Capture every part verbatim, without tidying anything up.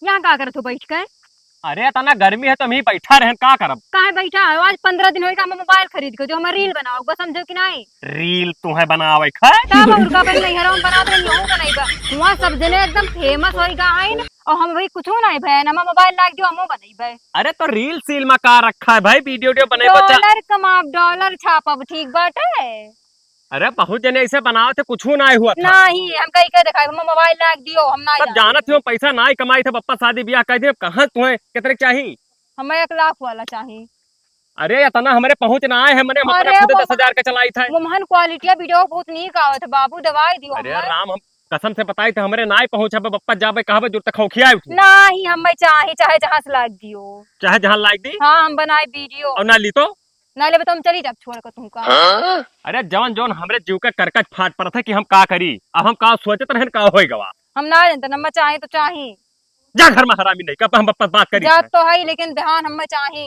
यहाँ का करत हो बैठ के? अरे, इतना गर्मी है तो हम ही बैठा रहन, का करब? काहे बैठा हो? आज पन्द्रह दिन होइगा, हम मोबाइल खरीद के जो हमार रील बनाओ, बस समझो कि नहीं? रील तुम्हें बनावे खाए? तब और का, पहले नैहरा में बनाते रहे, यहूँ बनाइबा। वहाँ सब जने एकदम फेमस होइगा है न, और हम भाई कुछ नहीं भैया, हमार मोबाइल लाग दियो, हमो बनाइबे। अरे, तो रील सील में का रखा है भाई, वीडियो वीडियो बनाए बच्चा। डॉलर कमाब, डॉलर छापब, ठीक बाटे। अरे, बहुत जने ऐसे बनावत है, कुछ ना हुआ था। नहीं, हम कहीं के दिखाई, हम मोबाइल लाग दियो, हम ना तब जाने। जानत हो, पैसा ना ही कमाई थे, बप्पा शादी ब्याह कर दे, कहाँ तुम्हें कितने चाहिए? हमें एक लाख वाला चाहिए। अरे, इतना हमरे पहुँच ना आए है, मने हम अपने अरे, खुद वो दस हजार का चलाई था। वो महन क्वालिटी वीडियो बहुत नीक आवत है बाबू, दवाई दियो अरे हमें। राम, हम कसम से बताई थे, हमरे ना ही पहुँच है, बप्पा जाबे कहबे, जुर तक खौखिया उठी। नहीं, हमें चाहे, चाहे जहाँ से लाग दियो। चाहे जहाँ लाग दी? हाँ, हम बनाए वीडियो। और ना ली तो? ना लेबे तो हम चली जाब छोड़ के तुमका। हाँ? अरे जवन जवन हमरे जीव के करकट फाट पड़त है कि हम का करी, अब हम का सोचत रहन का होई गवा। हम ना जानते, ना मैं चाही तो चाही। जा घर में हरामी नहीं, कब हम बप्पा बात करी जात है। तो है, लेकिन ध्यान हमें चाही।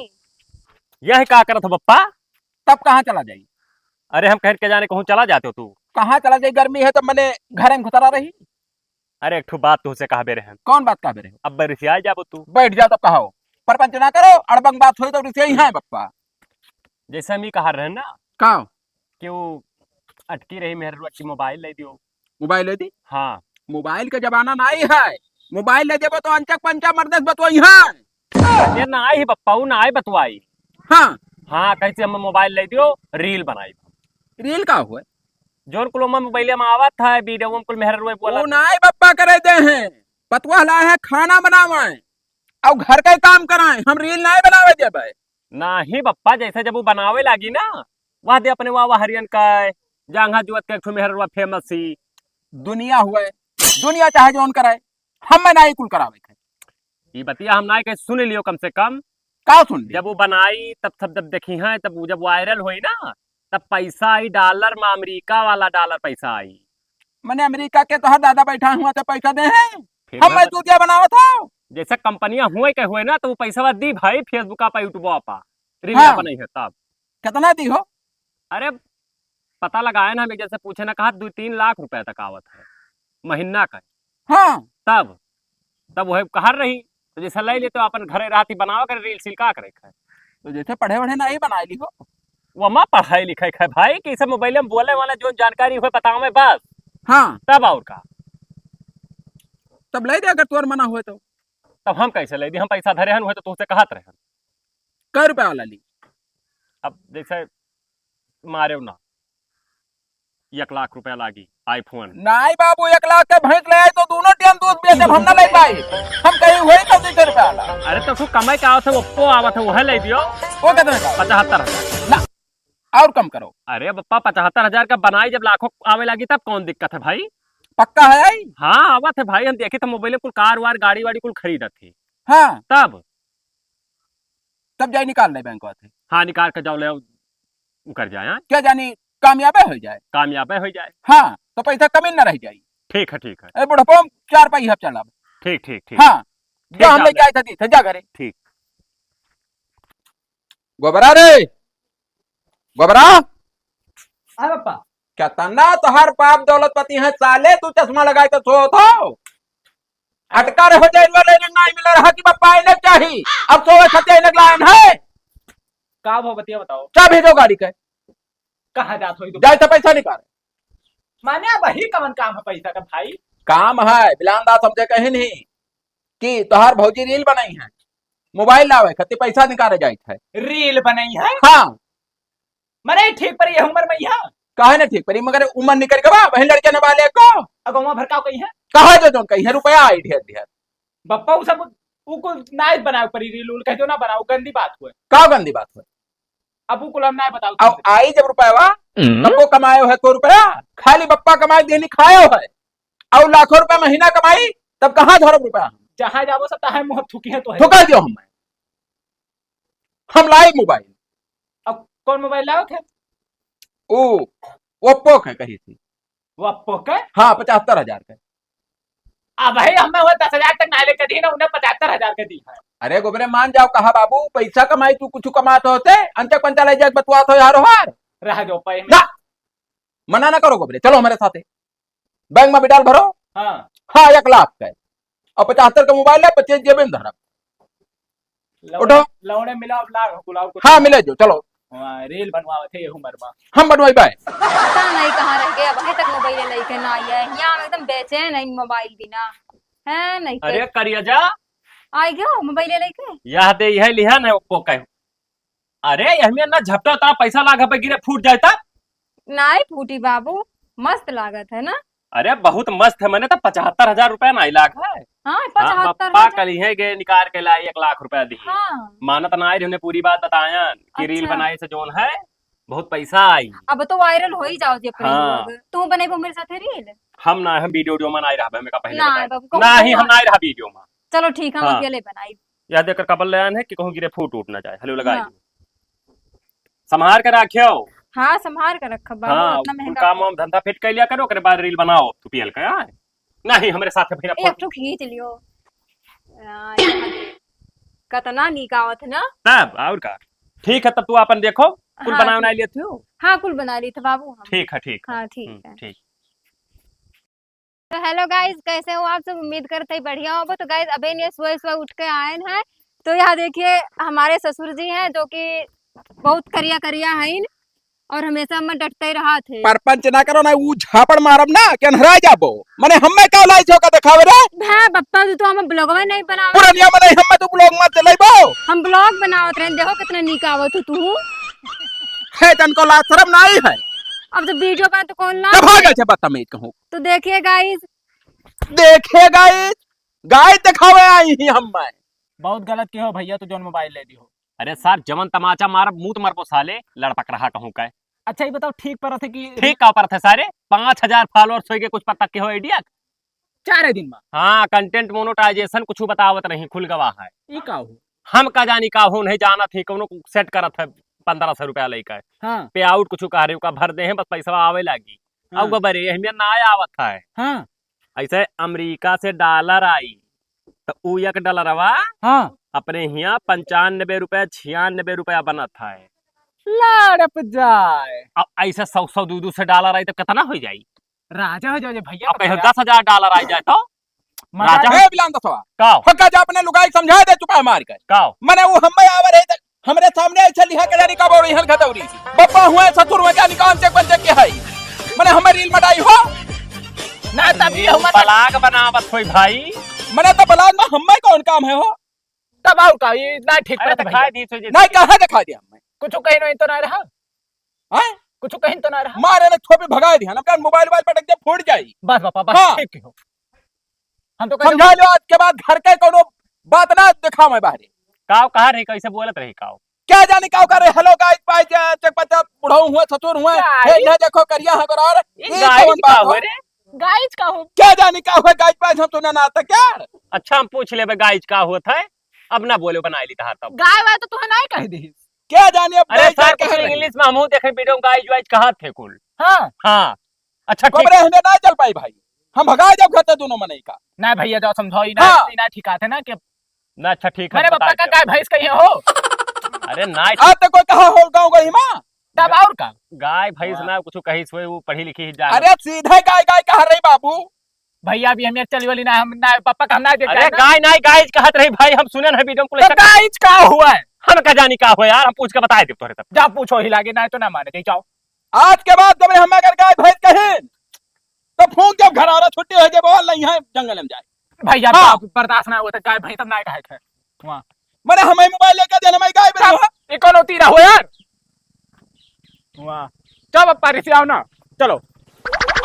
यह का करत हो बप्पा? तब कहाँ चला जाई? अरे हम कहेन के जाने कहूँ चला जाते हो तू। कहाँ चला जाई? गर्मी है तो मने घरे में घुसरा रही। अरे, एक ठो बात तुहसे कहबे रहे। कौन बात कहबे रहे? अब रिसिया जाबो तू। बैठ जाओ तब कहो। परपंच ना करो, अड़बंग बात होई तो रिसिया ही है बप्पा। जैसे हम ही कहा रहे ना। का? कि वो अटकी रही मेहररुआ की मोबाइल ले दियो। मोबाइल ले दी? हाँ। मोबाइल का जमाना नहीं है। मोबाइल ले देबो तो अंचक पंचा मर्दस बतवाई है। ये ना आई बप्पा, वो ना आई बतवाई। हाँ। हाँ, कैसे हम मोबाइल ले दियो, रील बनाई। रील का हुआ? जोन कुल ओमा मोबाइल में आवत है, वीडियो में कुल मेहररुआ बोला। वो नाई बप्पा करे दे हैं, पतवा ला है खाना बनावे और घर के काम कराए, हम रील नाई बनावे देबे। नाही बप्पा, जैसे जब वो बनावे लागी ना, वह दे अपने वाह वाह हरियन का जांघा जुअत के एक ठो मेहररुआ फेमस ही। दुनिया हुए, दुनिया चाहे जोन करे, हम में नाई कुल करावे के। ई बतिया हम नाई के सुन लियो कम से कम। का सुन लियो? जब वो बनाई तब सब जब देखी हैं, तब वो जब वायरल होई ना, तब पैसा आई डॉलर में, अमेरिका वाला डॉलर पैसा आई। मने अमेरिका के तोहर दादा बैठा हुआ तो पैसा दे हैं? फिर हम मैं मैं तो दूधिया बनावत हो। जैसे कंपनियां हुए के हुए ना, तो वो पैसा दी भाई Facebook पे, YouTube पे, रील हाँ। बनाई है तब। कितना दी हो? अरे पता लगाए ना, हम एक जैसे पूछे ना, कहा दो तीन लाख रुपया तक आवत है महीना का। हाँ। तब, तब वह कहर रही, तो जैसे ले लेते अपन घरे रहती बनावा करे रील सील का करे खाए। तो जैसे पढ़े वढ़े ना ही बनाए ली हो। वो माँ पढ़ाई लिखाई खाए भाई, कि सब मोबाइल में बोले वाला जो जानकारी हुए बतावे बस। हाँ। तब और का? तब ले दे अगर तोर मना हुए तो। तब हम कैसे ले दी? हम पैसा धरे हन हुए तो तुमसे कहत रहे हन। कै रुपया वाला ली? अब जैसे मारे ना, एक लाख रुपया लागी iPhone। नाई बाबू, एक लाख के भैंस ले आई तो दोनों टाइम दूध बेचब, हम ना ले पाई। हम कहीं हुई तो दो सौ रुपया वाला। अरे तो तू कमाई का आवत है, ओप्पो आवत है, वह ले दियो। वो कितने का? पचहत्तर हजार। ना, और कम करो। अरे बप्पा, पचहत्तर हजार का बनाई, जब लाखों आवे लागी तब कौन दिक्कत है भाई? पक्का है आई? हाँ, आवत है भाई, हम देखी तो मोबाइल में कुल कार वार, गाड़ी वाड़ी कुल खरीदत थी। हाँ। तब? तब जाई निकाल ले बैंक से। हाँ, निकाल के जाओ ले, उकर जाए, हाँ? क्या जानी कामयाबे हो जाए। कामयाबे हो जाए। हाँ, तो पैसा कमी न रह जाई। ठीक है, ठीक है। ए बुढ़पो चार पहिया चलाब। ठीक, ठीक, ठीक। हाँ, ठीक, जा हम जा लेके ले। आए थे, थे, जा घरे। ठीक। गोबरा रे, गोबरा। हाँ पापा। कितना तोहार बाप दौलतपति है साले, तू चश्मा लगाए के सोत हो। अटका रहो, जैन वाले ने नहीं मिला रहा कि बप्पा ऐनक चाही। अब सोवे खातिर ऐनक लायन है। का भो बतिया बताओ। चाबी दो गाड़ी के। कहाँ जात होई तो? जाए तो पैसा निकाल। माने अब ही कवन काम है पैसा का भाई? काम है, बिलान दास हमसे कहे नहीं कि तोहार भौजी रील बनाई है, मोबाइल लावे खातिर पैसा निकाले जाइत है। रील बनाई है? हाँ। मने ठीक परी है उमर में यहाँ। काहे ना ठीक परी, मगर उमर निकल के बा, वही लड़के ने बाले को। अगवा भर का कही है? कहा जो जोन कही है, रुपया आई ढेर ढेर। बप्पा उ सब, उ कुल नाय बनावे परी रील उल, कह दो ना बनाओ, गंदी बात हुए। का गंदी बात हुए? अब उ कुल हम नाय बताओ अब तुमसे। आई जब रुपया बा, हम्म। तब वो कमायो है तो रुपया, खाली बप्पा कमाए देनी खायो है, और लाखों रुपया महीना कमाई, तब कहाँ धरब रुपया? जहाँ जाबो सब तहाँ मुँह थूकी है तो है। थुका दियो हम। हम लाई मोबाइल। अब कौन मोबाइल लाओ थे? ओ, ओप्पो के कही थी। ओप्पो के? हाँ, पचहत्तर हजार के। अब भाई हमें वो दस हजार तक ना लेके दी ना, उन्हें पचहत्तर हजार के दी है। अरे गोबरे मान जाओ, कहा बाबू पैसा कमाई, तू कुछ कमात होते, अंचक पंचा ले जाके बतवात हो यार हार। रह जाओ पाई में। ना, मना ना करो गोबरे, चलो हमारे साथे। बैंक में भी डाल भरो। हाँ। हाँ, एक लाख का है। अब पचहत्तर का मोबाइल है, पच्चीस जेबे में धरब। लौड़े, उठो। लौड़े मिला, अब लाग, बुलाओ कुछ। हाँ, मिले जो, चलो। हाँ, रील बनवावत है ये उम्र में। हम बनवाई बाय। पता नहीं कहाँ रह गए, अबहीं तक मोबाइल लेके ना आई है। यहाँ हम एकदम बेचैन है मोबाइल बिना। है नहीं अरे के। करिया जा। आई गयो मोबाइल लेके? यह दे, यह लिहा ना ओप्पो का। अरे, एहमे ना झपटा उतारा पैसा लाग पे गिरे फूट जाए तब। नाई फूटी बाबू, मस्त लागत है ना? अरे, बहुत मस्त है, मने तो पचहत्तर हजार रुपया नाई लाग है। हाँ, हाँ, पचहत्तर हजार। बप्पा कल इहे गए निकाल के लाई एक लाख रुपया दी। हाँ। मानत नाई रहे, पूरी बात बतायन कि रील अच्छा। बनाए से जोन है, बहुत पैसा आई। अब तो वायरल हो ही जाओ जे अपने हाँ। लोग। तू बनेबो मेरे साथे रील? हम ना, हम वीडियो, वीडियो में नाई रहबे, हमें का पहले ना, बताए। बाबू, कहूँ ना ही हम नाई रहा वीडियो में। चलो ठीक है, हम हाँ। अकेले बनाई। यह देखकर कबल ले आन है कि कहूँ गिरे फूट उठ ना जाए। हेलो लगाई हाँ। दो। संभार के राखियो। हाँ, संभार के रखब बाबू, हाँ, इतना कुल महंगा काम वाम धंधा फिट कर लिया करो, ओकरे बाद रील बनाओ, तू पियल का, हाँ? नहीं, हमरे साथ भैया एक फोटो ठो खींच लियो। आ, यहाँ दे। कतना नीक आवत है ना? तब और का? ठीक है, तब तू अपन देखो, कुल हाँ, बना ठीक। बना लिए तू? हाँ, कुल बना ली थे बाबू हम। ठीक है, ठीक है। हाँ, ठीक हम्म, है। ठीक। तो हेलो गाइस, कैसे हो आप सब? उम्मीद करते ही बढ़िया होबो। तो गाइस, अबे ये सुबह सुबह उठ के आए हैं, तो यहाँ देखिए हमारे ससुर जी हैं जो कि बहुत करिया करिया हैं और हमेशा हमें डटते ही रहा थे। परपंच ना करो ना, ऊ झापड़ मारब ना कि अनहरा जाबो। मने हमें का लाई छो का देखावे रे? भे बप्पा, तू तो हमें ब्लॉगवा नहीं बनावे। पुरनिया में नहीं, हमें तो ब्लॉग मत चलाइबो। हम ब्लॉग बनावत रहे, देखो कितना नीक आवत हो तू। है तनको लाज शरम नहीं है। अब तो वीडियो बना तो कौन ला? तो भाग ऐसे बदतमीज कहूँ। तो देखिए गाइस, देखिए गाइस, गाइस दिखावे आई ही हम मैं। बहुत गलत किहो भैया, तू जौन मोबाइल ले दी हो। अरे सार, जवन तमाचा मारब, मुंह तो मरबो साले, लड़पक रहा कहूँ का। अच्छा, ये बताओ, ठीक परत है कि ठीक का परत है सारे? पाँच हजार फॉलोअर्स होइगे, कुछ पता के हो आइडिया? चारे दिन में। हाँ, कंटेंट मोनेटाइजेशन कुछ बतावत नहीं, खुल गवा है। ई का हो? हम का जानी का हो, नहीं जानत ही, कौनो सेट करत है, पन्द्रह सौ रुपया लेकर। हाँ। पे आउट कुछ कह रहे, ओका भर दे हैं, बस पैसा आवे लागी। हाँ। अब बरे, एहमे ना आवत है। हाँ। ऐसे अमेरिका से डॉलर आई, तो उ एक डॉलरवा हाँ। अपने हियाँ पंचानबे रुपया, छियानबे रुपया बनत है। लड़प जाए। अब ऐसे सौ, सौ, दू, दू से डॉलर आई तो कितना हो जाई? राजा हो जाओ जे भैया, अब तो कहीं भैया। दस हजार डॉलर आई जाए तो? मजा राजा। ए, बिलान दसवा। काओ? फक्का जा अपने लुगाई समझा दे चुपा मार कर। काओ? मने वो हम्मे आवर है त-, हमरे सामने ऐसे लिहा के जानी का बोरी हन खतौरी। बप्पा हुए, ससुर हुए, जानी कौन चेक बन चेक के है। मने हमें रील मटाई हो। ना तब ये हमारे ब्लॉग बनावत होई भाई। मने तो ब्लॉग में हम्मे कौन काम है हो? तब और का, ये ना ठीक अरे परत तो भैया। खाए दी सोचे नहीं, कहाँ दिखा दिया हमें? कुछ कहीं नहीं तो ना रहा। हैं? कुछ कहीं तो ना रहा। मारे ना थोपे भगा दिया, ना मोबाइल, मोबाइल पटक दे, फूट जाई। बस पापा, बस हाँ। ठीक हो। हम तो कहते समझा लो, आज के बाद घर के कोनो बात ना दिखावे बाहरे। काव कहा रही, कैसे बोलत रही काव? क्या जाने काव करे, हेलो गाइस, बाइस, चेक पता बुढ़ऊ हुए, ससुर हुए, क्या हे, आई? ये देखो करिया है गोरार, ये ये गाइस कौन का बात हुए हो? रे? गाइस का हो? क्या जाने का हुए गाइस, बाइस हम सुना ना था क्या? अच्छा, हम पूछ लेबे गाइस का होत है, अब ना बोले, बनाई ली तहार तब। गाय वाय तो तुहे नहीं कह दी। क्या जाने अब अरे गाइस सर, गाइस कुछ कह रही। इंग्लिश में हमहू देखे वीडियो में गाइस वाइस कहा थे कुल। हाँ। हाँ। अच्छा, ठीक। कमरे हमें ना चल पाई भाई, हम भगा जाओ घर से दोनों मनई का। ना भैया, जाओ समझाओ, ई ना, हाँ। ई ना ठीक आते ना कि ना, अच्छा, ठीक है, मेरे बता पापा का दे। गाय भैंस कहीं हो? अरे ना, आज तक कोई कहा हो गाँव गई माँ? तब और का? गाय भैंस हाँ। ना कुछ कही सोए, वो पढ़ी लिखी ही जान। अरे सीधे गाय गाय कहा रही बाबू। भैया, अभी हम एक चली वाली ना, हम ना, पापा का हम ना देख अरे जाए ना। गाय ना, गाय कहत रही भाई, हम सुने ना वीडियो में कुल तो ऐसा गाय का हुआ है? हम का जानी का हुआ यार, हम पूछ के बताए दे तोरे तब। जा पूछो ही लागे, ना तो ना माने, जाओ। आज के बाद जब हम अगर गाय भैंस कहें, तो फूंक जब घर आ रहा, छुट्टी हो जाए, बोल नहीं है, जंगल में जाए। भैया, हाँ। बाप बर्दाश्त ना होता, गाय भैंस तब ना कहे थे। वहाँ। मने हमें मोबाइल लेके देना, मैं गाय बनी तब हुआ। इकोनोती रहो यार। वाह। चल अब पारी से आओ ना। चलो।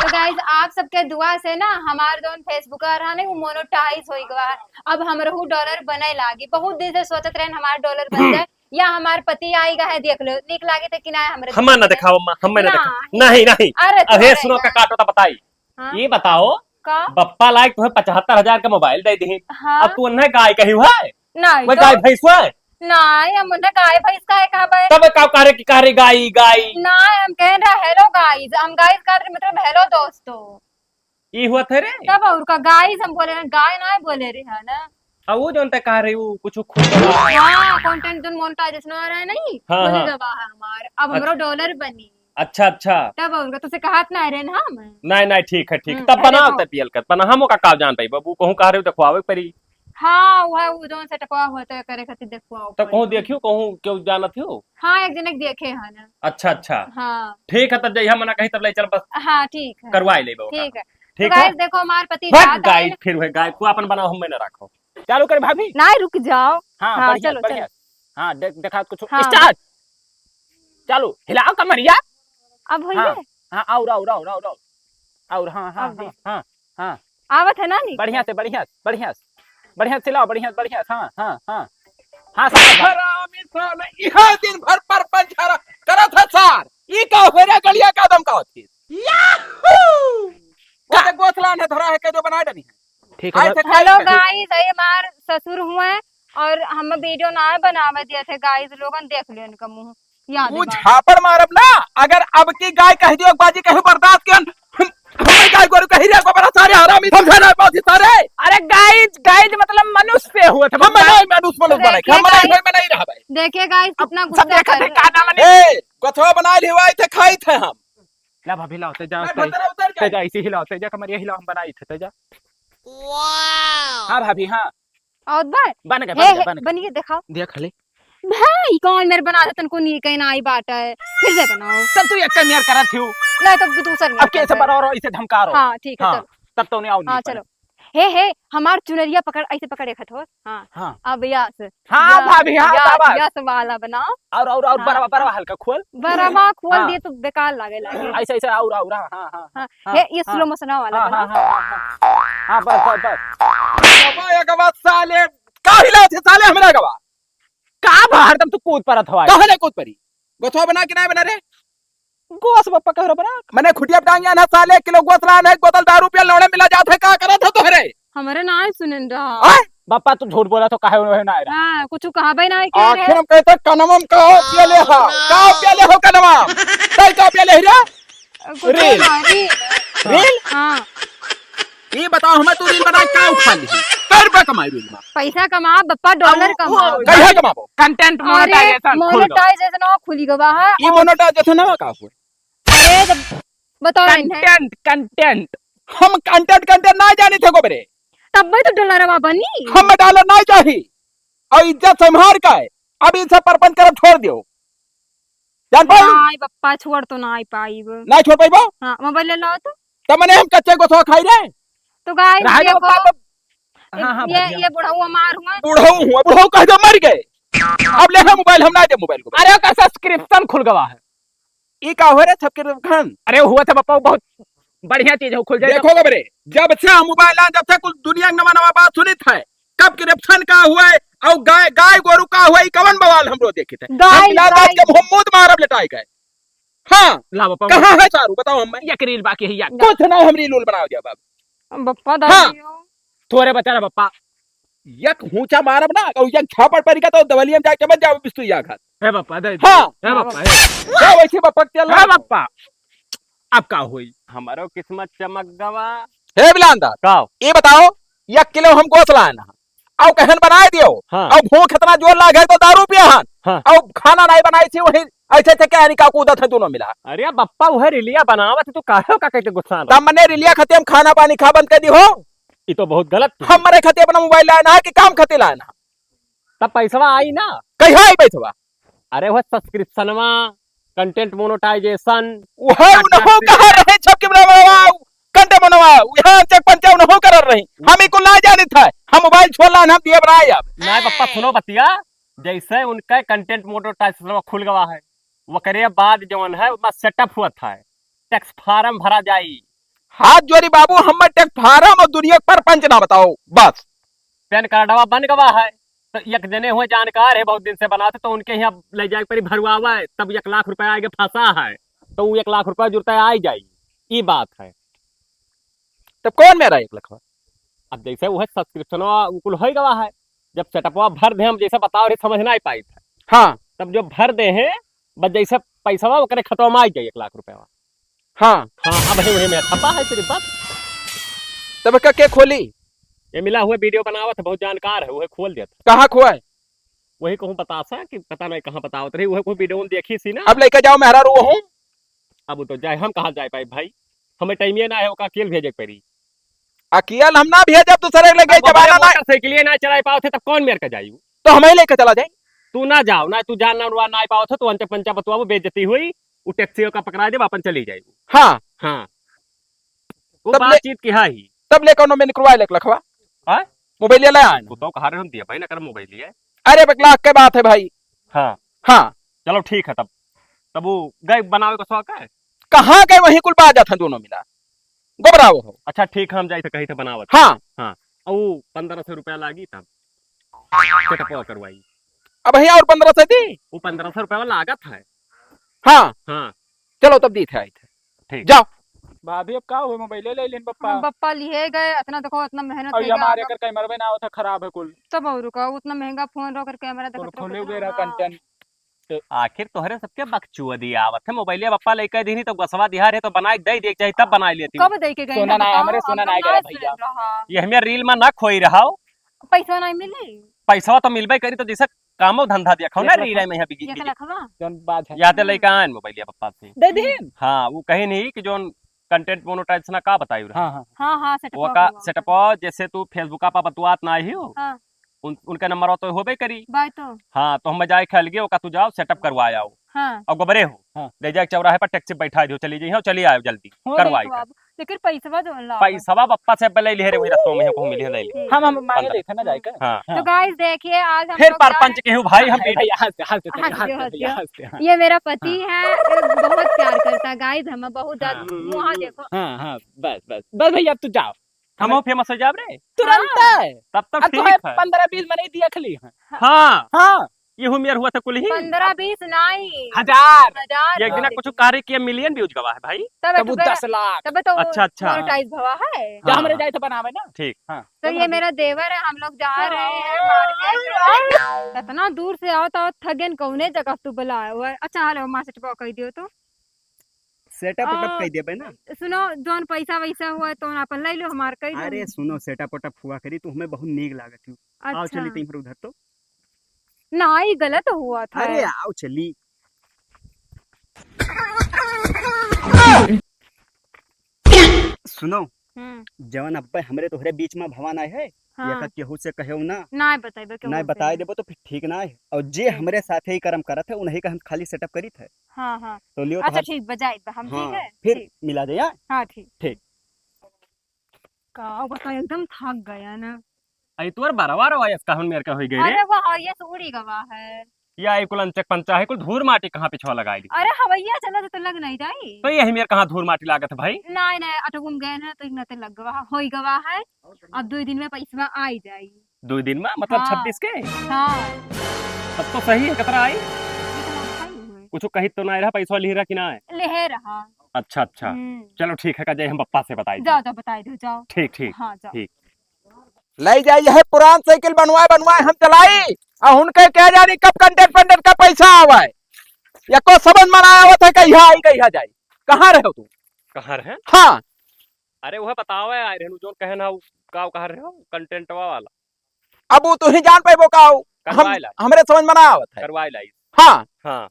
तो गाइस, आप सबके दुआ से ना हमार जौन Facebook आ रहा नहीं, वो मोनेटाइज हो गवा है। अब हमरहू डॉलर बने लागी। बहुत दिन से सोचत रहन हमार डॉलर बन जाए या हमार पति आएगा है, देख लो, निक लागे थे कि ना हमरे हमें ना देखे। दिखाओ अम्मा, हमें ना ना। दिखाओ। नहीं, नहीं। अरे अब हे तोरे सुनो ना। का काटो तो बताई। हाँ? ये बताओ, का? बप्पा लायक तुम्हें पचहत्तर हजार का मोबाइल दे दी। हाँ। अब तू उन्हें गाय कही हुआ है? नहीं वो तो। गाय भैंस हुआ है? नहीं, हम उन्हें गाय भैंस का है कहा भाई? तब का कह रहे कि कह रहे गाय, गाय? नहीं, हम कह रहे hello guys, हम guys का मतलब hello दोस्तों। ई हुआ थे रे? तब और का guys हम बोले रहे, गाय ना बोले रहे है ना। अब वो जौन ते कह रही, वो कुछ खुद हाँ, content जौन monetization हो रहा है नहीं, हाँ, बोले हाँ। गवा है हमार, अब अच्छा। हमरो डॉलर बनी। अच्छा, अच्छा। तब और का, तुझसे कहत ना रहे ना हम। नहीं, नहीं, ठीक है, ठीक है। हम्म, तब अरे बनाओ देखो। तब पियल कर, बना हम ओका का जान पाई बाबू, कहूँ कह रहे हो, देखवावे परी। हाँ, वह वो जौन सेटअपवा होता है, करे खातिर देखवाओ तब कहूँ परी। देखियो, कहूँ केहू जानत हो? हाँ, एक जने के देखे हैं ना। अच्छा, अच्छा। हाँ। ठीक है, तब जइहा मना कही, तब ले चल बस। हाँ, ठीक है। करवाई ले बाबू का। ठीक है। ठीक तो है? गाइस, देखो, हमार पति भाग जात गाइस, आए। फिर वह गाय को अपन बनाओ, हम में ना रखो। चालू कर भाभी। नहीं, रुक जाओ। हाँ, हाँ, बढ़िया, चलो, बढ़िया। चलो। हाँ, देख, देखा कुछ। हाँ। Start। चालू, हिलाओ कमरिया। अब होइए? हाँ, हाँ, और, और, और, और, और। और, हाँ, हाँ, अब हाँ, देख। हाँ, हाँ। आवत है ना, नीक? बढ़िया से, बढ़िया से, बढ़िया से। बढ़िया से हिलाओ, बढ़िया से, बढ़िया से, हाँ, हाँ, हाँ। हाँ, साहब। हरामी साले, इहे दिन भर परपंच हरा करत है सार। ई का हो रे, गलिया का दम का होती? याहू! वो का? तो गोसलान है, धरा है, के जो बनाए डली है। ठीक है, आए बस। थे खाई Hello थे। Guys, ये हमार ससुर हुए और हम video ना बनावे दिए थे guys, लोगन देख लियो इनका मुंह, याद वो है बात। झापड़ मारब ना, अगर अब की गाय कह दियो, बाजी कहे बर्दाश्त के हम, हम गाय गोरू कही रे, गोबरा सारे हरामी समझे ना बात सारे। अरे guys, guys मतलब मनुष्य हुए थे, हम मतलब नहीं, मनुष्य, मनुष्य तो बने, देखिए हम नहीं, guys, भाई, मैं नहीं रहा भाई। देखिए guys, अब कितना सब गुस्सा देखा कर थे, रहे का हैं। नाम है? ए, गोथवा बना लिवाई थे, खाई थे हम। ला भाभी, लाओ, तेजा, मैं तेजा, भतरा उतर तेजा, गई। इसी हिलाओ, तेजा, कमरिया हिलाओ, हम बनाई थे, तेजा। वाह। हाँ भाभी, हाँ। और बार? बन गए, हे, बन गए, हे, बन गए। बनिए, दिखाओ। देख ले। भाई, कौन मेरे बना था, तनको नहीं कहना आई बात है। फिर से बनाओ। तब तू एक मेर करत हियो। नहीं, तब दूसर मेर अब कैसे करते हैं। बना रहो, इसे धमका रहो। हाँ, ठीक है, हाँ, चलो। तब तो नहीं आओ, हाँ, नहीं चलो। हे, हे, हमार चुनरिया पकड़, ऐसे पकड़े खत हो। हाँ। हाँ। अब यस। हाँ, यस, भाभी, हाँ, यस, शाबाश। यस वाला बनाओ। और, और, और हाँ, बरवा, बरवा हाँ। हल्का खोल। बरवा खोल हाँ। दिए तो बेकार लागे, लागे। ऐसे, ऐसे, और, और, हाँ, हाँ, हाँ, हाँ। हाँ, हे, ये हाँ। Slow motion वाला हाँ, बनाओ। हाँ, हाँ, हाँ। हाँ, बस, बस, बस। बाबा, एक बात साले, का हिला थे साले हमरा गवा? का बा, हरदम तू कूद परत हवा? काहे नहीं कूद परी? गोथवा बना के नहीं बना रे? गोस बप्पा कह रहा बना। मने खुटिया पे टांगिया ना साले, किलो गोस लान है, बोतल दारू पिया, लौड़े मिला जात है, का करत है तोहरे? हमरे ना है सुनेन रहा। आय? बप्पा तू झूठ बोला तो काहे उन्हें ना आए रहा? हाँ, कुछ कहा भाई ना है, कह रहे। आखिर हम कहते कनमम का हो पिया ले हा? का पिया ले हो कनमम? तै का पिया ले रे? कुछ रील। ना, रील। रील? हाँ। ये बताओ हमें, तू रील बना क्या उठा ली? कै रुपया कमाई रील में? पैसा कमा बप्पा, dollar अब वो कमा। कैसे कमाबो? Content अरे, monetization खुल गवा। Monetization खुली गवा है। ये और monetization ना का हुए? अरे, जब बताओ इन्हें। Content, content। हम content, content ना जानी थे गोबरे। तब मैं तो डॉलरवा बनी। हम डॉलर ना चाही। और इज्जत संभार का है। अब इनसे परपंच करब छोड़ दियो। जान पाई? नाई बप्पा, छोड़ तो नाई पाइब। नाई छोड़ पाइबो? हाँ, मोबाइल ले लाओ तो। तब मने हम कच्चे गोसवा खाई रे? तो गाइस रहे दो देखो, पापा। हाँ, हाँ, ये, भैया। ये बुढ़ऊ हमार हुआ। बुढ़ऊ हुआ, बुढ़ऊ कह दो मर गए। अब ले हम मोबाइल, हम ना दे मोबाइल को। अरे, ओकर subscription खुल गवा है। ई का हो रे subscription? अरे, हुआ था बप्पा, बहुत बढ़िया चीज हो, खुल जाए। देखो गबरे, जब से हम मोबाइल आन, जब से कुल दुनिया के नवा नवा बात सुनित है, subscription का हुआ है, और गाय, गाय गोरू का हुआ है, ई कवन बवाल हमरो देखित है। गाय, हम बिलात गाय। आज के हम मुंह मारब लेटाए गए। हाँ, ला बप्पा, कहाँ है सारू? बताओ हमें। एक रील बाकी है, यार। कुछ ना, हम रील उल बनाओ दिया बाबू। बप्पा हाँ। दादी हो। तोरे बता रहा बप्पा। एक हुंचा मारब ना, और एक झापड़ परी का तो दवलिया में जाके बच जाओ बिस्तुइया घर। हे बप्पा, दे दे। हाँ। हे बप्पा, हे। क्या वैसे बप्पा के तेल हे लगा? बप्पा, अब का होई? हमारो किस्मत चमक गवा। हे बिलांदा, का? ये बताओ, एक किलो हम गोस लाए ना, और कहन बनाए दियो, हाँ। और भूख इतना जोर लागे तो दारू पिया हन, हाँ। और खाना नहीं बनाई थी, वही ऐसे थे क्या निका कूदत है दोनों मिला। अरे बप्पा, वह रिलिया बनावत है, तू काहे का कहते गुस्सा तब मने रिलिया खाते हम खाना पानी खा बंद कर दी हो। ई तो बहुत गलत है। हमरे खाते अपना मोबाइल लाना है कि काम खाते लाना? तब पैसवा आई ना। कहिया आई पैसवा? अरे वह subscriptionवा, content monetization, वह उनहो कहा रहे छप के बनावा, content बनवा, यहाँ चेक पंचा उनहो कर रही। हम इको ना जानित है। हम मोबाइल छोड़ लाना, हम दिए बनाए अब। नहीं पप्पा, सुनो बतिया, जैसे उनका content monetization खुल गवा है, वकरे बाद जौन है, ओमा setup हुआ था, tax form भरा जाई। हाथ जोड़ी बाबू, हमर tax form और दुनिया के परपंच ना बताओ, बस। PAN कार्डवा बन गवा है, तो एक जने हुए जानकार है, बहुत दिन से बनाते, तो उनके यहाँ ले जाए पर भरवावा है, तब एक लाख रुपया आगे फंसा है, तो वो एक लाख रुपया जुड़ता है, आई जाई, ई बात है। तब कौन मेरा एक लाख? अब जैसे वो है subscriptionवा उकुल हो गवा है, जब setupवा भर दे हम, जैसे बताओ रे, समझ ना आई पाई था। हाँ। तब जो भर दे हैं, बस जैसे पैसवा ओकरे खतवा में आई जाई एक लाख रुपया। हाँ। हाँ, अब है वही में छपा है सिर्फ बस। तब का के खोली? ये मिला हुआ video बनावत है, बहुत जानकार है, वही खोल देता। कहाँ खोए? वही कहूँ बतासा कि पता नहीं कहाँ बतावत रही, वही कोई video में देखी सी ना। अब लेके जाओ मेहरा रो हूँ। अब उ तो जाए, हम कहाँ जाए पाई भाई, हमें टाइमे ना है, ओका अकेल भेजे के पड़ी। अकेल हम ना भेजब, दूसरे के लगे अब जमाना ना। मोटरसाइकिलिया ना चलाए पावत है, तब कौन मेर का जाई? तो हमें लेके चला जाई। तू ना जाओ ना, तू जान ना, ना पावत है, तो अंचा पंचा बतुआबो, बेइज्जती हुई, उ टैक्सी का पकड़ा देब, अपन चली जाई। हाँ। हाँ। वो तब ले, बातचीत की है ही। तब ले कौनो में निकलवा ले लखवा। हाँ? मोबाइल ले आए ना। तो कहा रहे हम दिया भाई ना कर मोबाइल लिया। अरे बकला के बात है भाई। हाँ। हाँ। चलो ठीक है तब। तब वो गए बनावे का शौक है? कहाँ गए, वहीं कुल बात जात है दोनों मिला। गोबराओ हो। अच्छा ठीक है, हम जाई थे कहीं थे बनावत। हाँ। हाँ। और वो पन्द्रह सौ रुपया लागी तब। सेटअप करवाई। अब यहाँ और पन्द्रह सौ दी? वो पन्द्रह सौ रुपया लागत है। हाँ। हाँ। चलो तब दी थे आई थे। ठीक। जाओ। भाभी, अब का हुए, मोबाइले ले लेन बप्पा। हाँ, बप्पा लिहे गए, इतना देखो, इतना मेहनत और ये लेके हमारे आवा। कर कैमरा भी ना होता, खराब है कुल। तब और का, उतना महंगा फोन रख कर कैमरा कुल देखत रहो, खोले हुए रहा हाँ। कंटेंट। आखिर तोहरे सबके बकचुअदी आवत है, मोबाइलिया बप्पा लेके दीनी तो गसवा दिहा रहे तो बनाए दे दे चाहे तब बनाए लेती। कब दे के गई सोना ना ना, बताओ, हमरे सोना हम ना ना गया सुन भैया। रहा। ये हमें रील में ना खोई रहा हो। पैसा नहीं मिली। पैसा तो मिलबे करी तो जैसे कामो धंधा देखो ना, एक रील लखवा। में यहाँ बिकी एक बिकी। लखवा। जौन बात है। याद है लइका आन मोबाइलिया बप्पा से। दे दीन। हाँ, वो कहीं नहीं कि जौन कंटेंट मोनेटाइज ना का बताई रहा। हाँ, हाँ। हाँ, हाँ, सेटअप वो का करवा। सेटअप जैसे तू Facebook पर बतुआत ना ही हो। हाँ। उन, उनका नंबर तो होबे करी। बाय तो। हाँ, तो हम जाए खेल गए, ओका तू जाओ, सेटअप करवा आओ। हाँ। और गोबरे हो, हाँ। ले जाए चौराहे पर टैक्सी बैठा दियो, चली जाइए, चली आयो जल्दी, हो करवाई गई तो का। अब। लेकिन पैसवा जो ला। पैसवा बप्पा से पहले लिहे रे, वही रस्तों में हमको मिली है, ले ले। हम, हम मांगे पंद्रह। लेते ना जाए का। हाँ। हाँ। तो गाइस देखिए, आज हम फिर लोग का परपंच के हूँ भाई, हम अरे भैया, हंसते, हंसते, हंसते, हंसते, हंसते, हंसते, हंसते, हाँ। ये मेरा पति हाँ। है, ये बहुत प्यार करता है गाइस, हमें बहुत ज्यादा। हाँ। वहाँ देखो। हाँ, हाँ, बस, बस, बस भैया, अब तू जाओ। हम हम फेमस हो जाब रे। तुरंत। हाँ। तब तो अब ठीक तुम्हें है। पन्द्रह बीस मनई देख ली हैं। हाँ। हाँ। ये हूँ मेर हुआ था कुल ही। पन्द्रह बीस नहीं। हजार। हजार एक दिन लोग कुछ देखे। कार्य किया, मिलियन व्यूज गवा है भाई। तब तब वो तो गया। दस लाख। तब तो अच्छा, अच्छा। मोनेटाइज भवा है। तो हाँ, हमरे हाँ। जाए तो बनावे ना। ठीक। हाँ। तो ये मेरा देवर है, हम लोग जा रहे हैं मार्केट। इतना दूर से आओ तो थगेन कौने जगह तू बुलाए हुआ है। अच्छा, हेलो, माँ से टपा कह दियो तो। सेटअप उटअप आ, कह देबे ना। सुनो, जौन पैसा वैसा हुआ तो अपन ले लो, हमार कह दो। अरे सुनो, सेटअप उटअप हुआ करी तो हमें बहुत नीक लागत हो। आओ अच्छा। चली तहीं पर उधर तो। ना, ई गलत हुआ था। अरे आओ चली। सुनो, हम्म। जवन अब्बे हमरे तोहरे बीच में भवा नाय है, हाँ। एका केहू से कहेउ ना। नाय बताइबे केहू नाय से। बताए देबो तो फिर ठीक नाय है। और जे हम्म। हमरे साथे ही कर्म करत है, उन्हीं का हम खाली सेटअप करित है। हाँ, हाँ। तो लियो अच्छा, तोहार ठीक, बजाई बा हम, हाँ, ठीक है? फिर ठीक। मिला दे, हाँ? हाँ, ठीक। ठीक। का बताओ, एकदम थक गया ना। आई तोर बरवा रवा यस कहन मेर का होई गई रे? अरे वो हवैया से उड़ी गवा है। या आई कुल अंचक पंचा है, कुल धूर माटी कहाँ पिछवा लगाई दी? अरे हवैया चला तो, तो लग नहीं जाई। तो यही मेर कहाँ धूर माटी लागत है भाई? नहीं, नहीं, अटगुम गए ना तो इतना तो लग गवा, होई गवा है। अब दो दिन में पैसवा आई जाई। दो दिन में? मतलब हाँ। छब्बीस के? हाँ। तब तो सही है, कितना आई? कितना आई हुए? कुछ कही तो ना रहा, पैसा लिहे रहा कि ना है? लिहे रहा। अच्छा, अच्छा। हम्म। चलो ठीक है, का जाए हम पप्पा से बताई दी। जाओ, जाओ, बताई दो, जाओ। ठीक, ठीक, हाँ, जाओ। ठीक। ले जाई, यह पुरान साइकिल बनवाए, बनवाए हम चलाई, और उनके क्या जानी कब कंटेंट, फंटेंट का पैसा आवे। या को समझ में ना आवत है, कहिया आई, कहिया जाई। कहाँ रहे हो तू? कहाँ रहे? हाँ। अरे वह बतावे आए रहनु, जोन कहन हा, उ का कहा रहे हो, कंटेंटवा वाला। अब वो तू ही जान पाइबो का हो? हम, करवाए ला। हमरे समझ में ना आवत है। करवाए लाई। हाँ। हाँ।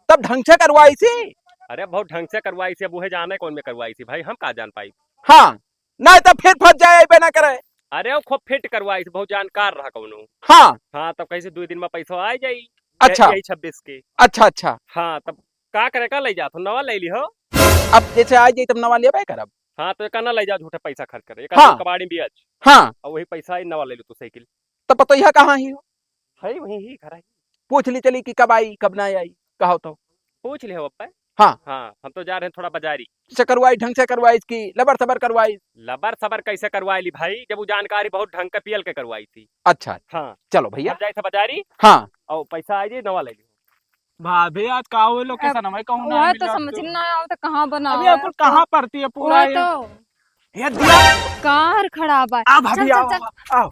तब ढंग से करवाई सी। अरे बहुत ढंग से करवाई सी, अब उहे जाने कौन में करवाई सी भाई, हम का जान पाई। हाँ, नहीं तो फिर फंस जाए, अइबे ना करे। अरे वो खूब फिट करवाई सी, बहुत जानकार रहा कौनो। हाँ। हाँ, तब कैसे दो दिन में पैसा आ जाई। अच्छा। यही छब्बीस के। अच्छा, अच्छा। हाँ, तब का करे, का ले जात हो, नवा ले ली हो। अब जैसे आ जाई तब नवा लेबे करब। हाँ, तो एक ना ले जाओ, झूठे पैसा खर्च करे, एक हाँ। कबाड़ी बियाज। हाँ। और वही पैसा ही नवा ले लो तू साइकिल। तो पतोहिया कहाँ ही हो? है वहीं ही घर है। पूछ ली चली कि कब आई, कब ना आई, कहो तो। पूछ ले हो अब्बे। हाँ। हाँ, हम तो जा रहे हैं थोड़ा बाजारी। से करवाई, ढंग से करवाई इसकी, लबर सबर करवाई। लबर सबर कैसे करवाई ली भाई, जब वो जानकारी बहुत ढंग के पियल के करवाई थी। अच्छा। हाँ। चलो भैया। हम जाए थे बाजारी। हाँ। और पैसा आ जाए, नवा ले ली। भाभी, आज का हुए लोग के अब सनवे कहूँ ना वह तो मिला समझ तू। ना आवत कहाँ बनावे अभी कुल आपको। कहाँ पड़ती है पूरा वह ये? तो ये दिया। कार खराब है। आ भाभी, चल, चल, आओ, चल। आओ, आओ।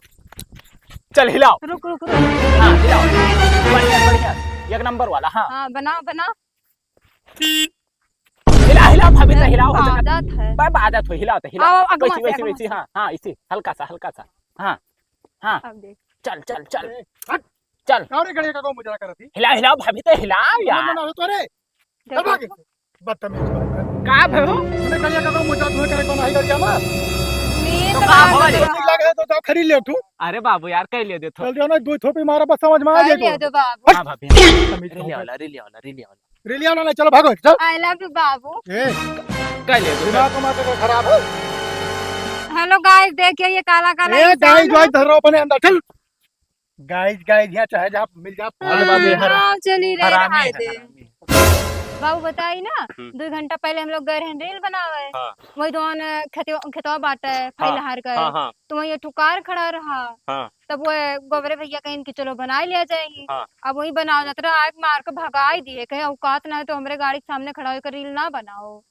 चल हिलाओ। रुक, रुक, रुक। हाँ, हिलाओ। बढ़िया, बढ़िया। एक नंबर वाला, हाँ। हाँ, बनाओ, बनाओ। हिला, हिला, भाभी, तो हिलाओ, हो सके। आदत है। बस आदत हो, हिलाओ, तो हिलाओ। आओ, अगवा वैसी, से, वैसी, अगवा वैसी, से। हाँ, हाँ, इसी, हल्का सा, हल्का सा। हाँ, हाँ। अब देख। चल, चल, चल। ए, हट। चल। का रे गड़िया का कौन मुजरा करत ही? हिलाओ, हिलाओ, भाभी, तो हिलाओ यार। ना, ना, ना, तो रे। चल भाग। बदतमीज बात है। का भयो? हमने कहिया का मुझे तुम्हें करे को नहीं करिया ना। नीक तो का बात भवा है। रे? नीक लागे तो जाओ खरीद ले तू। अरे बाबू यार, कह ले दे थो। चल जाओ ना, दो थोपी मारा बस समझ में आ कह जाए ले तो। दो बाबू। हट। हाँ भाभी। बदतमीज रिलिया वाला, रिलिया वाला, रिलिया वाला। रिलिया वाला नहीं, चलो भागो, चल। I love you बाबू। ए, कह ले दो। दिमाग को मार के खराब हो। Hello guys, देखिए ये काला काला ए, इंसान गाइस, है। गाइस, धर रहो अपने अंदर, चल। गाइस, गाइस, यहाँ चाहे जा, मिल जा, अरे बाबू, ये हरा-, हाँ, चली रे, हरामी रहा है, दे। हरामी। बाबू बताई ना, हम्म। दो घंटा पहले हम लोग गए रहे रील बनावे। हाँ। वही जौन खेतवा, खेतवा बाटे, हाँ, फैलहार का। हाँ, हाँ। तो वहीं ये ठुकार खड़ा रहा। हाँ। तब वो गोबरे भैया कहीं कि चलो बनाई लिया जाए। हाँ। अब वही बनाओ जात रहा, आग मार के भगाई दिए, कहे औकात ना है तो हमरे गाड़ी के सामने खड़ा होकर रील ना बनाओ।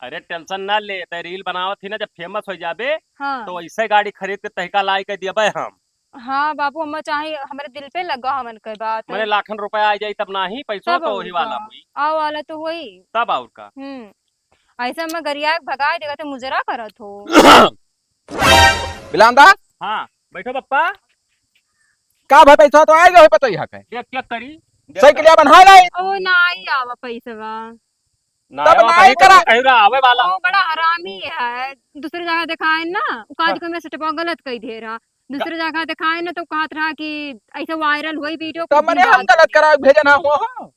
अरे tension ना ले, तै रील बनावत ही ना, जब famous हो जाबे, हाँ। तो ऐसे गाड़ी खरीद के तहका लाई के दियबे हम। हाँ बाबू, हम चाहे हमरे दिल पे लगा हमन के बात। मने लाखन रुपया आ जाई तब नाही, पैसो तब तो और वही का? वाला होई। आव वाला तो होई। तब और का? हम्म। ऐसे हम गरिया के भगाए देगा तो मुजरा करत हो। बिलांदा? हाँ, बैठो बप्पा। का भाई, पैसा तो आएगा, पता ही है। देख, check करी। साइकिलिया बन्हा लाई। ओ, ना आई आवा पैसवा। ना तब आवा, ना आई कहीं तो करा। कहीं रहा, आवे वाला। ओ, बड़ा हरामी है। दूसरी जगह दिखाए ना, उ काज हाँ। को में से टपा गलत कही दे रहा। दूसरी जगह दिखाए ना, तो कहत रहा कि ऐसे viral हुई video, तो कुछ मने दिन हम बाद। गलत करा भेजना हुआ हो।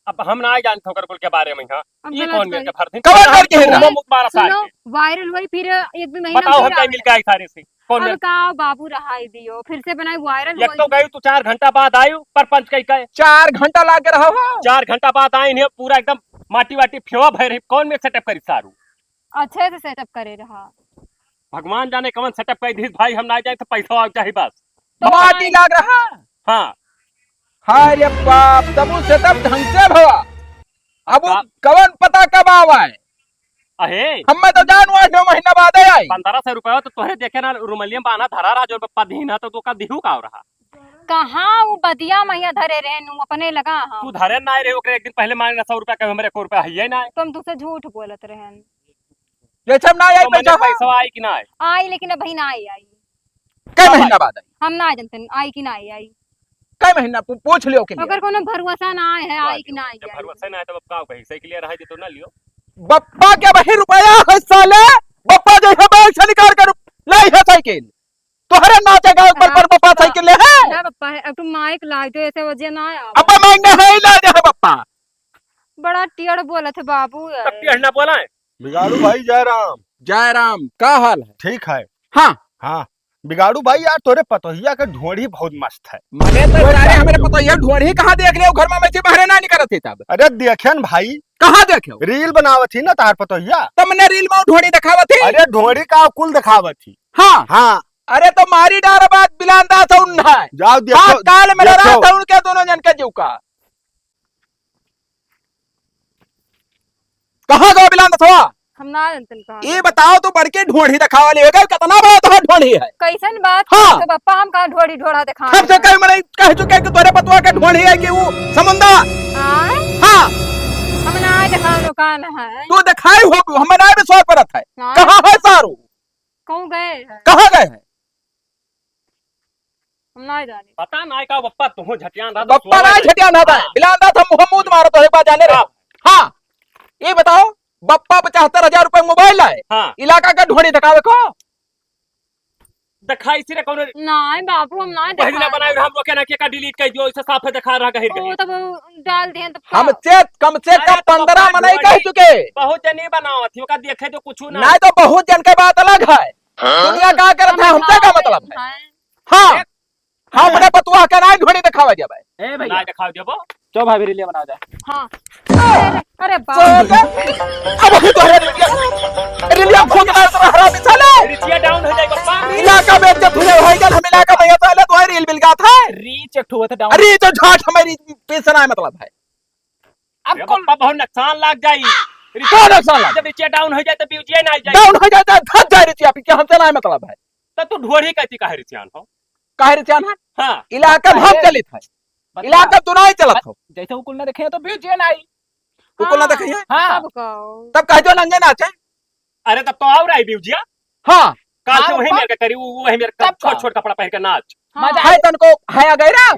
अब हम ना जानत ओकर कुल के बारे में, हाँ। अब ई गलत कौन कर मेरे के भर दिन? कवन पता करके हम है? मुंह मारा सार सुनो, के। Viral हुई, फिर एक दो महीना बताओ, फिर हम कहीं आवे। मिल के आई सारे से। कौन अब मेरे का बाबू रहाई दियो, फिर से बनाई viral एक होई। तो गई तू चार घंटा बाद आयु, पर पंच कही कहे। चार घंटा लाग रहा हो। चार घंटा बाद आई नहीं, पूरा एकदम माटी वाटी फेवा भय रही। कौन में setup करी सारू? अच्छे से setup करे रहा। भगवान जाने कवन setup करी दी भाई, हम ना जाए तो पैसा आवे चाही बस। तो माटी भाई लाग रहा। हाँ। हाय रे बाप, तब उ setup ढंग से भवा। अब उ का? कवन पता कब आवा है? अहे। हम्मे तो जान हुआ, दो महीना बाद आई। पन्द्रह सौ रुपया तो तोहरे देखे ना, रुमलिया में बांधा धरा रहा, जो पप्पा दीन है, तो तू का दिहू का हो रहा? कहाँ वो बदिया मैया धरे रहन, उ अपने लगा हम। तू धरे ना रहे, ओकरे एक दिन पहले मांगे ना सौ रुपया, कहे हमरे एको रुपया है ही ना। तो हम तुझसे झूठ बोलत रहन। जैसे हम ना आई तो मने पैसा, पैसा हाँ। आई कि ना आई? आई, लेकिन अबही ना आई, आई। कै कब महीना आई? बाद आई? हम ना जानते, आई कि ना आई, आई। कै महीना पू-, पूछ लियो के लिए। ओकर कोनो भरोसा ना है, आई कि ना आई, जब आई। भरोसा ना है, तब अब का कही? साइकिल रहा है, तो ना लियो। बप्पा के वही रुपया है साले, बप्पा जैसे बैंक से निकाल कर लाई है साइकिल। तोहरे नाचे गावे पर, हाँ, पर बप्पा बप्पा। साइकिल ले है। ना बप्पा है, अब तू माइक ला दो, ऐसे वजह ना आवे। अब माइक ना है, ला दे है बप्पा। बड़ा टेढ़ बोलत है बाबू। तब टेढ़ ना बोला है। बिगाड़ू भाई, जय राम। जय राम, का हाल है? ठीक है। हाँ। हाँ, बिगाड़ू भाई यार, तोरे पतोहिया के ढोढ़ी बहुत मस्त है। मने तो वो सारे का हमरे पतोहिया ढोढ़ी कहाँ देख ले, घर में मैं से बाहरे ना निकलत है तब। अरे देखेन भाई। कहाँ देखे हो? रील बनावत ही ना तार पतोहिया। तो मने रील में ढोढ़ी दिखावत ही। अरे ढोढ़ी का कुल दिखावत ही। हाँ। हाँ। अरे तो मारी डार बात बिलांदा से उन्ना है। जाओ देखो, हाँ, काल में देखो। रहा था उनके दोनों जन के जीव का। कहाँ गवा बिलांदा थवा? हम ना जानतन कहाँ ये गवा। बताओ तो बड़के ढोढ़ी दिखावा ले गए, कितना बड़ा तोहार ढोढ़ी है? कैसन बात हाँ। करते बप्पा, हम कहाँ ढोढ़ी ढोढ़ा दिखाए सबसे हैं? कई मने कह चुके कि तोरे पतवा के ढोढ़ी है कि वो समुंदा। आय? हाँ। हम ना दिखाओ दुकान है। तू दिखाई हो, हमें ना विश्वास पड़त है। हाँ। कहाँ है सारू? कहूँ गए हैं। कहाँ गए हैं? हम ना जाने। पता ना का बप्पा, तुहो झटियान रहा, बप्पा ना झटियान रहा। हाँ। बिलांदा था, मुँह मुँह तुम्हारा तो एक बार जाने रहे। हाँ। हाँ। ये बताओ, बप्पा पचहत्तर हजार रुपए मोबाइल लाए। हाँ। इलाका का ढोढ़ी दिखावे को। दिखाई सिरे कौन? ना बाबू, हम ना बहिर ना दिखाए। बनाए, हम लोग के ना के का delete कर दियो, इसे साफ है दिखा रहा गहिर ओ, गहिर। तब डाल दिए, तब का? हम से, कम से अरे कम तो पन्द्रह बप्पा मनई ढोढ़ी कह चुके। बहुत जनी बनावत ही, ओका देखे तो कुछ ना। नहीं तो बहुत जन के बात अलग है। हाँ? दुनिया का करत है, हमसे का मतलब है? हाँ। हाँ, अपने पतुआ के नाई ढोढ़ी दिखावा जाबे। ए भैया। नाई दिखावा जाबो। चो भाभी रीलिया बनावा जाए। हाँ। अरे, अरे बाप। अब अभी तो है रीलिया। रीलिया फूट रहा है, हरामी साले। रिचिया down हो जाए बप्पा। इलाका में इज्जत हुए भाई जान, हम इलाका में ये साले तो है रील बिलगात है। रीच एक ठो होता down। अरे तो झाट हमारी पेशना है मतलब है। अब ये कौन बप्पा बहुत नुकसान लाग जाई। क्या नुकसान लाग? जब रिचिया down हो जाए तो व्यूजिया ना आ जाए। Down हो जाए तो धस जाए रिचिया, फिर क्या हमसे ना मतलब है। तो तू ढोढ़ी कहती काहे रिचियान हो? काहे रिचियान है? हाँ। इलाका में हम अरे। चलित है। बता। इलाका तू नहीं चलत हो। जैसे वो कुल ना देखे तो व्यूजिया ना आई। वो कुल ना हाँ। देखे हैं? हाँ। तब का? तब कह दो नंगे नाचे। अरे तब तो और आई व्यूजिया। हाँ। काल से हाँ, वही बप्पा। मेरे के करी, वो वही मेरे तब छोट का? छोट कपड़ा पहन के नाच। हाँ। मजा है आए। तनको है अगैरा।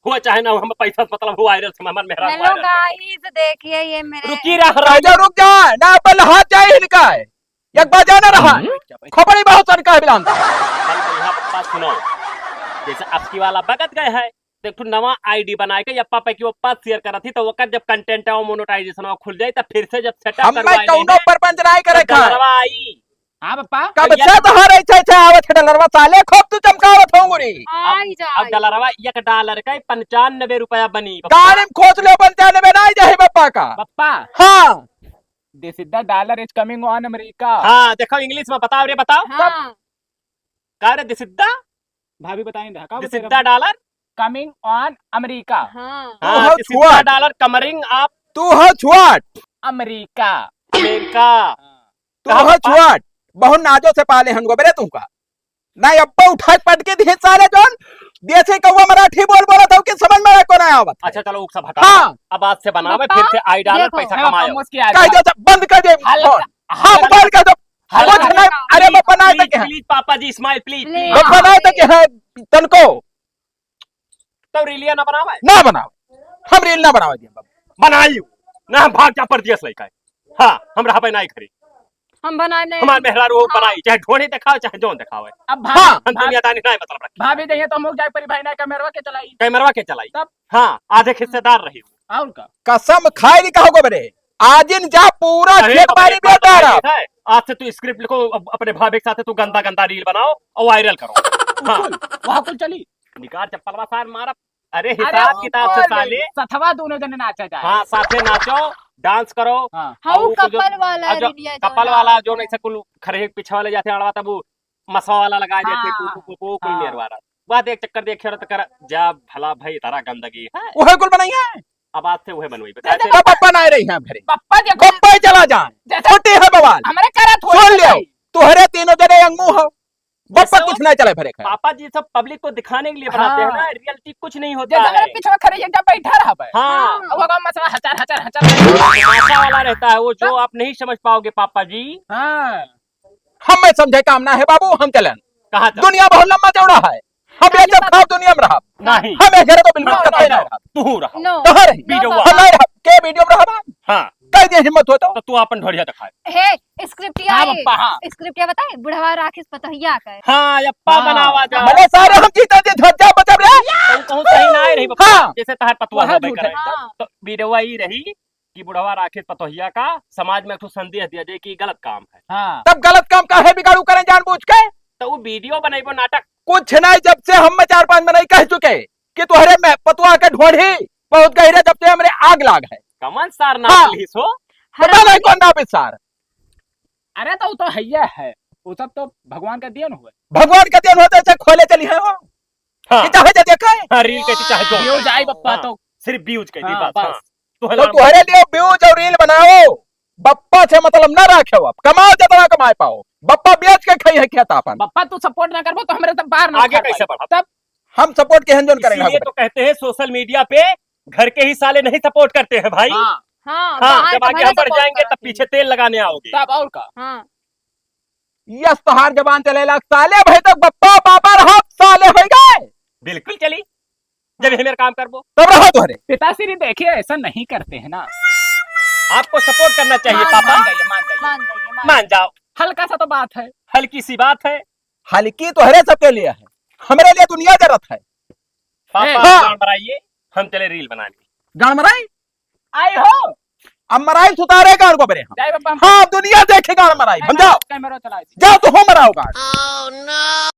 हुआ चाहे ना हो, हम पैसा से मतलब हो, वायरल से हमार मेहरारू हेलो वायरल। गाइस, देखिए ये मेरे रुकी रहा, रुक जा, रुक जा, ना अपन हाथ जाए इनका है। एक बार जाना रहा। हम्म। खोपड़ी बहुत सनका है बिलान। चल, यहाँ पर बात सुनो। जैसे अबकी वाला बगत गए है, तो एक ठो नवा आईडी बनाए के अप्पा पे की अप्पा शेयर करत ही, तो ओकर जब कंटेंट और मोनेटाइजेशन खुल जाए, तो फिर से जब सेटअप हम करवाए कौनो लेंगे, परपंच नहीं करे तो खाए। डलरवा आई। हाँ, पप्पा। कब से तो हर ऐसे ऐसे आवत है डलरवा, साले खूब तू चमकावत हो मुरी। आई अब, जा, अब आई। डलरवा, एक डॉलर का पंचानबे रुपया बनी, पप्पा। गाड़ी में खोस ले, पंचानबे ना आई जाए, पप्पा का। पप्पा। हाँ। This is the dollar is coming on America। हाँ, देखो, इंग्लिश में बताओ रे, बताओ। हाँ। का रे, दिसिद्दा? भाभी बताई ना, का दिसिद्दा बताई? Dollar coming on America। हाँ। हाँ, तू हो दिसिद्दा छुआट। Dollar coming up। तू हो छुआट। अमेरिका। अमेरिका। हाँ। तू कहाँ हो पप्पा? छुआट। बहुत नाजो से पाले हन गोबरे तुमका। ना अब्बा उठा के पटके दिहे साले जौन। देसी कौवा मराठी बोल बोलत हो कि समझ में को ना आवत है। अच्छा, चलो, वो सब हटा। हाँ। अब आज से बनावे, पप्पा, फिर से आई डॉलर, देखो। पैसा हाँ, कमाए। पप्पा, मुस्किया कह दे, बंद कर दे हल्का, फोन। हाँ, हल्का। बंद कर दो। हल्का। कुछ नहीं, अरे, पप्पा, ना please, तक है। Please, पापा जी, smile, please, please। Please। पप्पा, ना तक है, तनको। तो रीलिया ना बनावे? ना बनावे। हम रील ना बनावे दिए बाबू। बनाई। ना, हम भाग जा, परदेस लइका है। हाँ, हम रहबे ना घरे। हम बनाए नहीं। हमार मेहरारू हाँ। बनाई, चाहे ढोढ़ी दिखावे, चाहे जौन दिखावे। अब भाभी, हाँ, हम भाभी, दुनियादारी ना मतलब रखी। भाभी जइहे तो हम लोग जाए परी भाई ना, कैमरवा के चलाई। कैमरवा के चलाई। तब? हाँ, आधे हिस्सेदार रही। और का? कसम खाए नहीं कहोगे मेरे। आज इन जा पूरा अरे, खेत बारी अपने बेच डारा। पापा जी है, आज से तू script लिखो, अप-, अपने भाभी के साथ तू गंदा गंदा रील बनाओ और वायरल करो। हाँ। वहाँ कुल चली। निकार चप्पलवा सार मारब। अरे, अरे, हिसाब वो किताब से बोल साले। रही, सथवा दोनों जने नाचा जाए। हाँ, साथे नाचो, डांस करो। हाँ। हाँ, और वो वो जो, कपल वाला और जो रीलिया जो कपल ना। वाला जो नहीं से कुल खरे पीछे वाले जाते हैं अड़वा, तब वो मसवा वाला लगा देते, हाँ। पू, पू, पू, पू, कुल हाँ। मेर वाला। वह देख चक्कर देख खेल तो कर जा भला भाई, तारा गंदगी है। वह कुल बनाई है। अब आज से वह बनवाई, जैसे कैसे? अब पप्पा ना रही हैं घरे। पप्पा देखो। पप्पा ही चला जाए। जैसे छुट्टी है बवाल। हमारे करा थोड़ी सुन लियो, बताई। तुहरे तीनों जने अंगू हो। बप्पा जैसे कुछ नहीं चले भरे खाए। पापा जी सब पब्लिक को दिखाने के लिए बनाते हैं हाँ। ना, रियलिटी कुछ नहीं होता जैसे है। मेरे पीछे खड़े एक जगह बैठा रहा भाई। हाँ। हाँ। अब वो मसला हचर, हचर, हचर। तमाशा वाला रहता है वो, जो तब आप नहीं समझ पाओगे पापा जी। हाँ। हम में समझे काम ना है बाबू, हम चलन। कहाँ चलन? दुनिया बहुत लंबा चौड़ा है। हम ये चलिए सब बात खाओ दुनिया में रहा। नहीं। हम एक घरे तो बिल्कुल ना, कतई ना, ना ना। रहा। तू रहा। No। कहाँ रही? वीडियो No, हुआ। हम नहीं रहा। के वीडियो में रहा? हाँ। कह दिए हिम्मत हो तो। तो तू अपन ढोढ़िया दिखाए। हे, स्क्रिप्टिया हाँ, ए, पप्पा, हाँ। स्क्रिप्टिया बताए, बुढ़वा राखिस पतोहिया का है। हाँ, अप्पा हाँ। बनावा जा। मने सारे हम जीते जी धज्जा बचब रे। तो कहूँ सही ना रही पप्पा, हाँ। जैसे तहार पतुआ वहाँ होबे झूठ है। करे। हाँ। तो वीडियो ई रही कि बुढ़वा राखिस पतोहिया का, समाज में एक ठो संदेश दिया जाए कि गलत काम है। हाँ। तब गलत काम काहे बिगाड़ू करें जानबूझ के? तो वो वीडियो बनइबो नाटक। कुछ नहीं, जब से हम में चार पांच मनई कह चुके कि तोहरे में पतुआ के ढोढ़ी बहुत गहिरे, जब से हमरे आग लाग है। कमन सार ना हाँ। पुलिस हो? पता नहीं कौन ना सार। अरे तो वो तो हैया है, वो सब तो भगवान का देन हुआ। भगवान का देन हुआ तो ऐसे खोले चली है वो। हाँ। कि चाहे जे देखे। हाँ, रील कहती चाहे जो। Views आई बप्पा हाँ, तो। सिर्फ views कहती हाँ, बस, बस। हाँ। तो तो हला तोहरे लिए views और रील बनाओ, बप्पा से मतलब ना रखे हो आप, कमाओ जितना कमाए पाओ, बप्पा बेच के खाई है खेत आपन। बप्पा तू support ना करबो तो हमरे तब बाहर ना आगे उखाड़ कैसे पाई। बढ़ब? तब हम support के हंजन करेंगे इसीलिए आपको। तो कहते हैं social media पे घर के ही साले नहीं support करते हैं भाई। हाँ। हाँ, हाँ, बाहर जब तो आगे भले हम बढ़ support जाएंगे तब करते हैं। पीछे तेल लगाने आओगे। तब और का? हाँ। यस, तोहार जबान चलेला, साले भाई तक बप्पा बाबा रहा, साले होई गए। बिल्कुल चली, जब ये मेरा काम करबो। तब रहो तोहरे। पिताश्री देखिए, ऐसा नहीं करते हैं ना। आपको support करना चाहिए, मान पापा। जाइए, मान जाइए। मान जाइए, मान मान जाओ। हल्का सा तो बात है। हल्की सी बात है। हल्की तोहरे सबके लिए है, हमरे लिए दुनिया जरत है। पापा, ए, हाँ। गाड़ मराइए, हम चले रील बनाने। गाड़ मराई? आई हो। अब मराई सुतारे गाड़ को बरे हम। जाए बाबा, हम हाँ, दुनिया देखे गाड़ मराई। हम जाओ। कैमरा चलाए। जाओ तो हो मराओ गाड़।